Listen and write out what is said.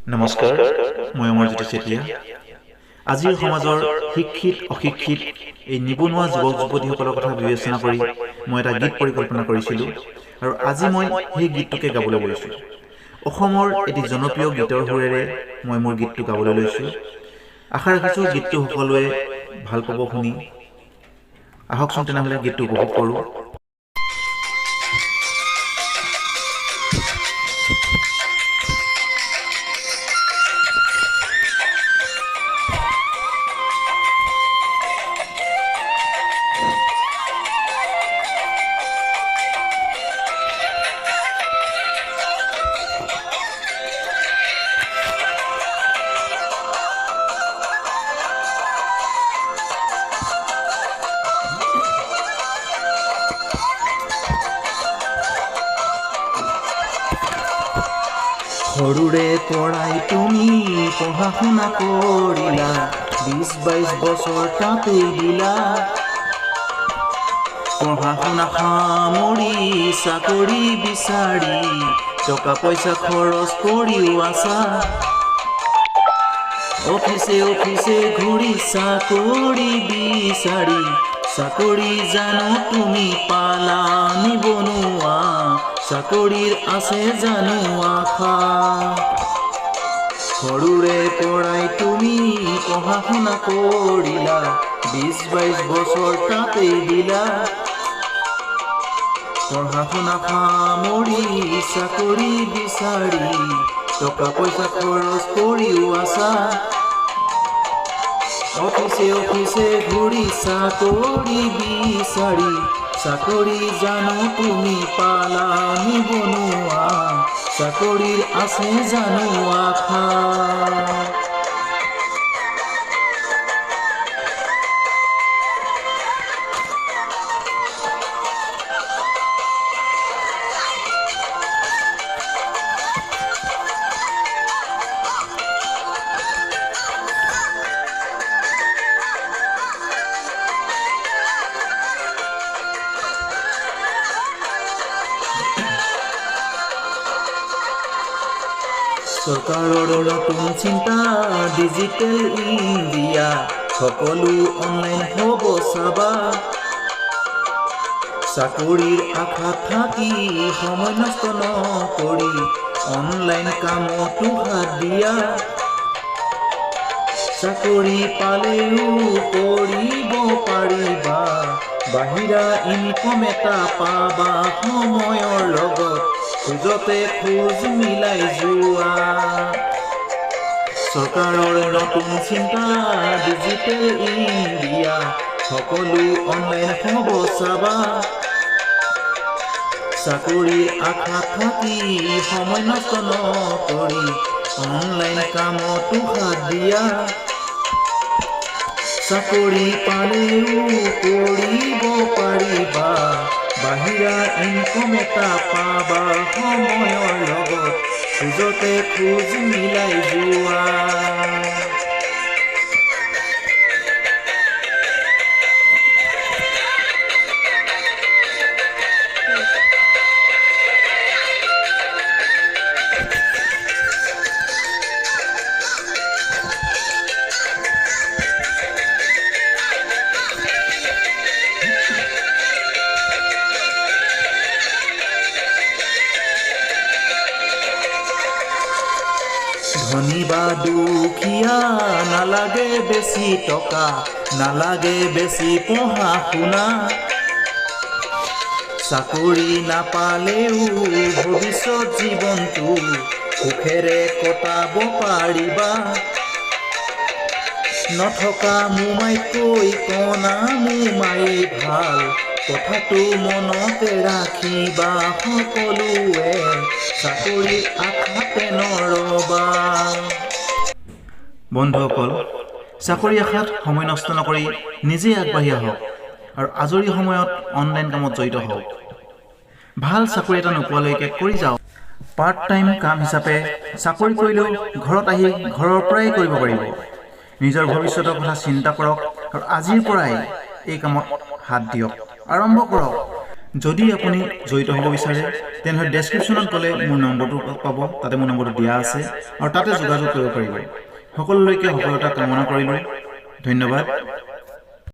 নমস্কাৰ, মই অমৰজ্যোতি চেতিয়া। আজিৰ সমাজৰ শিক্ষিত অশিক্ষিত এই নিবনুৱা যুৱক যুৱতীসকলৰ কথা বিবেচনা কৰি মই এটা গীত পৰিকল্পনা কৰিছিলোঁ আৰু আজি মই সেই গীতটোকে গাবলৈ লৈছোঁ। অসমৰ এটি জনপ্ৰিয় গীতৰ সুৰেৰে মই মোৰ গীতটো গাবলৈ লৈছোঁ। আশা ৰাখিছোঁ গীতটো সকলোৱে ভাল পাব শুনি। আহকচোন তেনেহ'লে গীতটো উপভোগ কৰোঁ। সৰুৰে পৰাই তুমি পঢ়া শুনা কৰিলা, 20-22 বছৰ তাতেই দিলা। পঢ়া শুনা সামৰি চাকৰি বিচাৰি টকা পইচা খৰচ কৰিও আছা। অফিচে অফিচে ঘূৰি চাকৰি বিচাৰি, চাকৰি জানো তুমি পালা? নিবনুৱা, চাকৰিৰ আছে জানো আশা? সৰুৰে পৰাই তুমি পঢ়া শুনা কৰিলা, 20-22 বছৰ তাতেই দিলা। পঢ়া শুনা সামৰি চাকৰি বিচাৰি টকা পইচা খৰচ কৰিও আছা। অফিচে অফিচে ঘূৰি চাকৰি বিচাৰি, চাকৰি জানো তুমি পালা? নিবনুৱা, চাকৰিৰ আছে জানো আশা? চৰকাৰৰ নতুন চিন্তা ডিজিটেল ইণ্ডিয়া, সকলো অনলাইন হ'ব চাবা। চাকৰিৰ আশাত থাকি সময় নষ্ট নকৰি অনলাইন কামতো হাত দিয়া। চাকৰি পালেও কৰিব পাৰিবা, বাহিৰা ইনকম এটা পাবা। সময়ৰ লগত খোজতে খোজ মিলাই যোৱা। চৰকাৰৰ নতুন চিন্তা ডিজিটেল ইণ্ডিয়া, সকলো অনলাইন হ'ব চাবা। চাকৰিৰ আশাত থাকি সময় নষ্ট নকৰি অনলাইন কামতো হাত দিয়া। চাকৰি পালেও কৰিব পাৰিবা, বাহিৰা ইনকম এটা পাবা। সময়ৰ লগত খোজতে খোজ মিলাই যোৱা। ধনী বা দুখীয়া নালাগে বেছি টকা, নালাগে বেছি পঢ়া শুনা। চাকৰি নাপালেও ভৱিষ্যত জীৱনটো সুখেৰে কটাব পাৰিবা। নথকা মোমাইতকৈ কণা মোমায়েই ভাল, কথাটো মনতে ৰাখিবা। সকলোৱে চাকৰিৰ আশাতে নৰবা। বন্ধুসকল, চাকৰি আশাত সময় নষ্ট নকৰি নিজেই আগবাঢ়ি আহক আৰু আজৰি সময়ত অনলাইন কামত জড়িত হওক। ভাল চাকৰি এটা নোপোৱালৈকে কৰি যাওক। পাৰ্ট টাইম কাম হিচাপে চাকৰি কৰিলেও ঘৰত আহি ঘৰৰ পৰাই কৰিব পাৰিব। নিজৰ ভৱিষ্যতৰ কথা চিন্তা কৰক আৰু আজিৰ পৰাই এই কামত হাত দিয়ক, আৰম্ভ কৰক। যদি আপুনি জড়িত হ'ব বিচাৰে, তেনেহ'লে ডেছক্ৰিপশ্যনত গ'লে মোৰ নম্বৰটো পাব। তাতে মোৰ নম্বৰটো দিয়া আছে আৰু তাতে যোগাযোগ কৰিব পাৰিব। সকলোলৈকে সফলতা কামনা কৰিলোঁ। ধন্যবাদ।